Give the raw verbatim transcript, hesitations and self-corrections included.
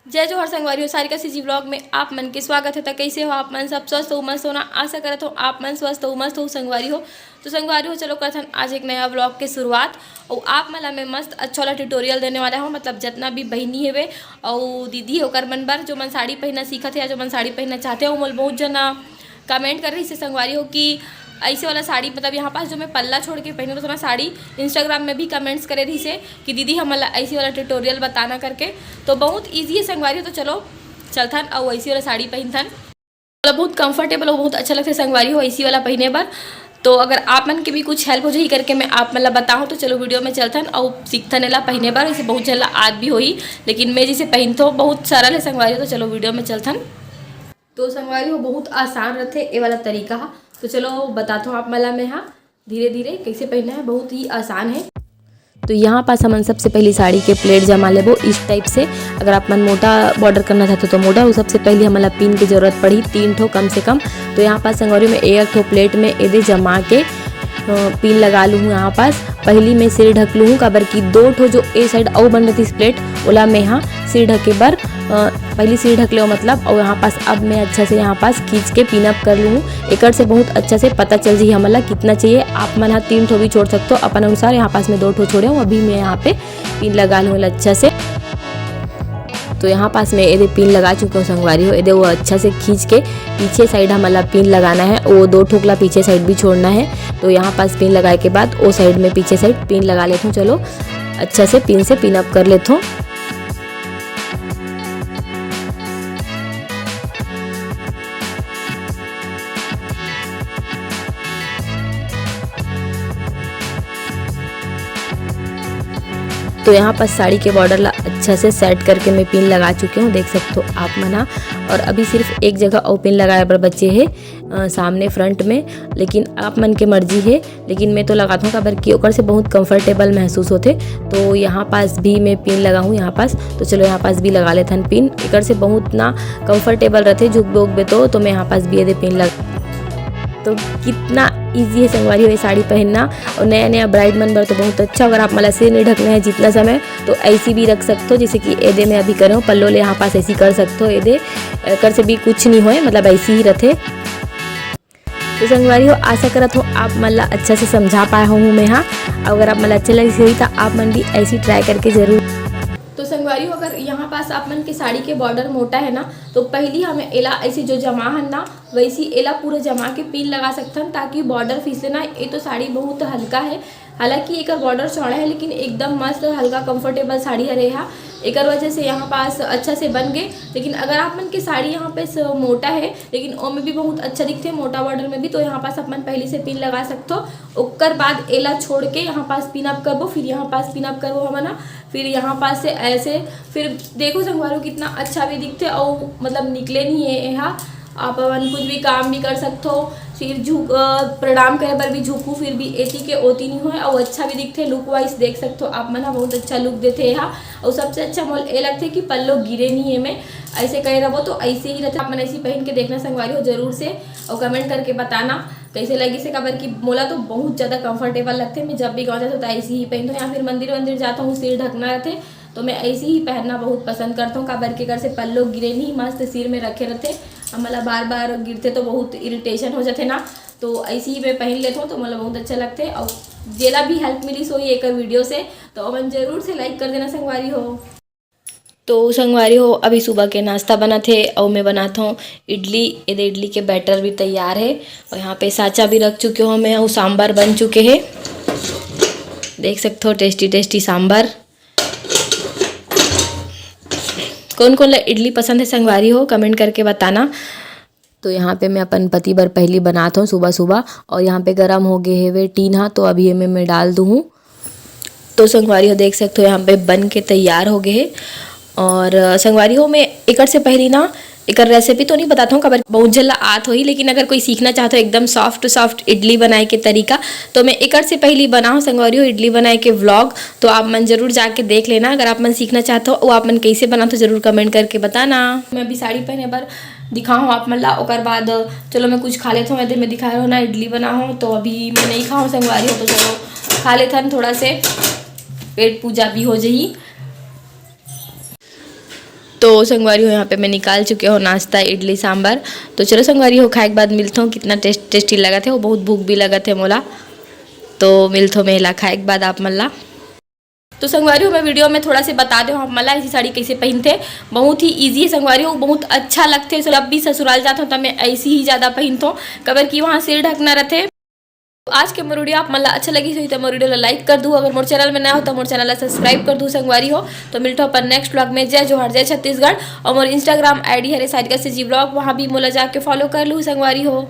जय जोहार संगवारी हो, सारिका सीजी व्लॉग में आप मन के स्वागत हे। त कइसे हो आप मन? सब स्वस्थ हो, मस्त हो ना? आशा करत हो आप मन स्वस्थ हो, मस्त हो संगवारी हो। तो संगवारी हो, चलो करथन आज एक नया व्लॉग के शुरुआत। अउ आप मन ला मैं मस्त अच्छा वाला ट्यूटोरियल देने वाला हूँ, मतलब जितना भी बहिनी हेवे अउ दीदी हे ओकर मन बर, जो मन साड़ी पहनना सीखत हे या जो मन साड़ी पहनना चाहते हो, मोल बहुत जना कमेंट कर रही से संगवारी हो कि ऐसे वाला साड़ी, मतलब यहाँ पास जो मैं पल्ला छोड़ के पहनूँ, तो मैं साड़ी Instagram में भी कमेंट्स करे रही से कि दीदी हमन ला ऐसे वाला ट्यूटोरियल बताना करके। तो बहुत ईजी है संगवारी हो, तो चलो चलथन अउ ऐसी वाला साड़ी पहनथन। मतलब बहुत कंफर्टेबल और बहुत अच्छा लगता है संगवारी हो ऐसी वाला पहने बर। तो अगर आप मन के भी कुछ हेल्प हो जाही करके मैं आप मन ला बताहूँ, तो चलो वीडियो में चलथन अउ सीखथन एला पहने बर। इसे बहुत झन ला आत भी होही, लेकिन मैं जैसे पहनथो बहुत सरल है संगवारी हो, तो चलो वीडियो में चलथन। तो संगवारी हो बहुत आसान रथे ए वाला तरीका ह। तो चलो बताथो आप मन ला मैं हा धीरे धीरे कैसे पहनना है, बहुत ही आसान है। तो यहाँ पास हमन सबसे पहली साड़ी के प्लेट जमा लेबो इस टाइप से। अगर आप मन मोटा बॉर्डर करना चाहते हो तो मोटा, और सबसे पहली हमन ला पिन की जरूरत पड़ी तीन ठो कम से कम। तो यहाँ पास संगवारी में एक ठो प्लेट में एदे जमा के अ, पिन लगा लूँ हूँ। यहाँ पास पहली मैं सिर ढक लूँ हूँ, काबर कि दो ठो जो ए साइड अउ बन रही प्लेट, ओला मैं यहाँ सिर ढके बर अ, पहली सिर ढक ले मतलब। और यहाँ पास अब मैं अच्छा से यहाँ पास खींच के पिन अप कर लूँ हूँ। एकर से बहुत अच्छा से पता चल जाही हमन ला कितना चाहिए। आप मन हा तीन ठो भी छोड़ सकते हो अपन अनुसार। यहाँ पास मैं दो ठो छोड़े हूँ, अभी मैं यहाँ पे पिन लगा लूँ अच्छा से। तो यहाँ पास मैं एदे पिन लगा चुके हूँ संगवारी हो। एदे वो अच्छा से खींच के पीछे साइड हमन ला पिन लगाना है, वो दो ठोकला पीछे साइड भी छोड़ना है। तो यहाँ पास पिन लगाए के बाद वो साइड में पीछे साइड पिन लगा लेता हूँ। चलो अच्छा से पिन से पिन अप कर लेता हूँ। तो यहाँ पर साड़ी के बॉर्डर ला अच्छा से सेट करके मैं पिन लगा चुके हूँ, देख सकते हो आप मन हा। और अभी सिर्फ एक जगह अउ पिन लगाए बर बचे हे, अ, सामने फ्रंट में, लेकिन आप मन के मर्जी हे। लेकिन मैं तो लगाता हूँ, काबर कि ओकर से बहुत कंफर्टेबल महसूस होथे। तो यहाँ पास भी मैं पिन लगा हूँ यहाँ पास। तो चलो यहाँ पास भी लगा लेथन पिन, एकर से बहुत ना कंफर्टेबल रहते झुकबे उकबे तो, तो मैं यहाँ पास भी एदे पिन लगा। तो कितना ईजी है संगवारी हो ये साड़ी पहनना, और नया नया ब्राइड मन बर तो बहुत अच्छा। अगर आप मन ला सिर नहीं ढकना है जितना समय, तो ऐसी भी रख सकते हो, जैसे कि एदे मैं अभी करे हूँ पल्लो ले, यहाँ पास ऐसी कर सकते हो। एदे एकर से भी कुछ नहीं होए, मतलब ऐसी ही रहते। तो संगवारी हो, आशा करत हो आप मन ला अच्छा से समझा पाए हूँ मैं हा। अगर आप मन ला अच्छा लगिस होही तो आप मन भी ऐसी ट्राई करके जरूर। तो संगवारी हो, अगर यहाँ पास आप मन के साड़ी के बॉर्डर मोटा है ना, तो पहली हमें एला ऐसे जो जमा है ना, वैसी एला पूरा जमा के पिन लगा सकथन, ताकि बॉर्डर फिसले ना। ये तो साड़ी बहुत हल्का है, हालांकि एकर बॉर्डर चौड़ा है, लेकिन एकदम मस्त हल्का कंफर्टेबल साड़ी हरे हा। एकर वजह से यहाँ पास अच्छा से बन गए। लेकिन अगर आप मन के साड़ी यहाँ पे स-, मोटा है, लेकिन ओमे भी बहुत अच्छा दिखते मोटा बॉर्डर में भी, तो यहाँ पास आप मन पहले से पिन लगा सकते हो। ओकर बाद एला छोड़ के यहाँ पास पिन अप करबो, फिर यहाँ पास पिन अप करबो हमन हा, फिर यहाँ पास से ऐसे, फिर देखो संगवारी हो कितना अच्छा भी दिखते और मतलब निकले नहीं है यहाँ। आप अपन कुछ भी काम भी कर सकते हो। फिर झुक अ, प्रणाम करे बर भी झुकू, फिर भी एती के ओती नहीं होए और अच्छा भी दिखते। लुक वाइज देख सकते हो आप मन हा, बहुत अच्छा लुक देते यहाँ। और सबसे अच्छा मोल ए लगते कि पल्लो गिरे नहीं है में ऐसे करे रहो तो ऐसे ही रहते। आप मन ऐसी पहन के देखना संगवारी हो जरूर से, और कमेंट करके बताना कैसे लगी से, काबर कि मोला तो बहुत ज़्यादा कंफर्टेबल लगते। मैं जब भी गाँव जाता तो ऐसे ही पहनता हूँ, या फिर मंदिर वंदिर जाता हूँ सिर ढकना रहते तो मैं ऐसे ही पहनना बहुत पसंद करता हूँ, काबर के एकर से पल्लो गिरे नहीं, मस्त सिर में रखे रहते। हमला बार बार गिरते तो बहुत इरिटेशन हो जाते ना, तो ऐसे ही मैं पहन लेता हूँ तो मोला बहुत अच्छा लगते। और जेला भी हेल्प मिली सोई एक वीडियो से, तो अपन जरूर से लाइक कर देना संगवारी हो। तो संगवारी हो, अभी सुबह के नाश्ता बनत हे और मैं बनात हूँ इडली। ये दे इडली के बैटर भी तैयार है और यहाँ पे साचा भी रख चुके हो मैं, और सांभर बन चुके हैं। देख सकते हो टेस्टी टेस्टी सांभर। कौन कौन ला इडली पसंद है संगवारी हो, कमेंट करके बताना। तो यहाँ पे मैं अपन पति बर पहली बनात हूँ सुबह सुबह, और यहाँ पे गरम हो गए हेवे टीन हा, तो अभी एमे मैं डाल दूँ हूँ। तो संगवारी हो देख सकते हो यहाँ पे बन के तैयार हो गए है। और अ, संगवारी हो, मैं एकर से पहली ना एकर रेसिपी तो नहीं बताता हूँ, काबर बहुत जल्द आत होही, लेकिन अगर कोई सीखना चाहता हो एकदम सॉफ्ट सॉफ्ट इडली बनाए के तरीका, तो मैं एकर से पहली बनाऊँ संगवारी हो इडली बनाए के व्लॉग, तो आप मन जरूर जाके देख लेना। अगर आप मन सीखना चाहते हो वो आप मन कैसे बनाते हो जरूर कमेंट करके बताना। मैं अभी साड़ी पहने बर दिखाऊँ आप मन ला, ओकर बाद चलो मैं कुछ खा लेता हूँ। यदि मैं दिखाए हो ना इडली बना हो तो अभी मैं नहीं खाऊँ संगवारी हो, तो चलो खा लेथन थोड़ा से, पेट पूजा भी हो जाही। तो संगवारी हो, यहाँ पे मैं निकाल चुके हो नाश्ता, इडली सांभर। तो चलो संगवारी हो, खाए के बाद मिलथों, कितना टेस्ट टेस्टी लगत है वो, बहुत भूख भी लगत है मोला। तो मिलथों मेला खाए के बाद आप मन ला। तो संगवारी हो, मैं वीडियो में थोड़ा से बता दे आप मन ला ऐसी साड़ी कैसे पहनथे। बहुत ही ईजी है संगवारी हो, बहुत अच्छा लगथे। जब भी ससुराल जात हो तब मैं ऐसी ही ज़्यादा पहनथों, कबर कि वहाँ सिर ढकना रहथे। आज के मोर वीडियो आप मन ला अच्छा लगी होही तो मोर वीडियो ला लाइक कर दू, अगर मोर चैनल में नया हो तो मोर चैनल ला सब्सक्राइब कर दू संगवारी हो। तो मिलथों अपन नेक्स्ट व्लॉग में। जय जोहार, जय छत्तीसगढ़। और मोर इंस्टाग्राम आईडी हरे सारिका सी जी व्लॉग, वहाँ भी मोला जाके फॉलो कर लू संगवारी हो।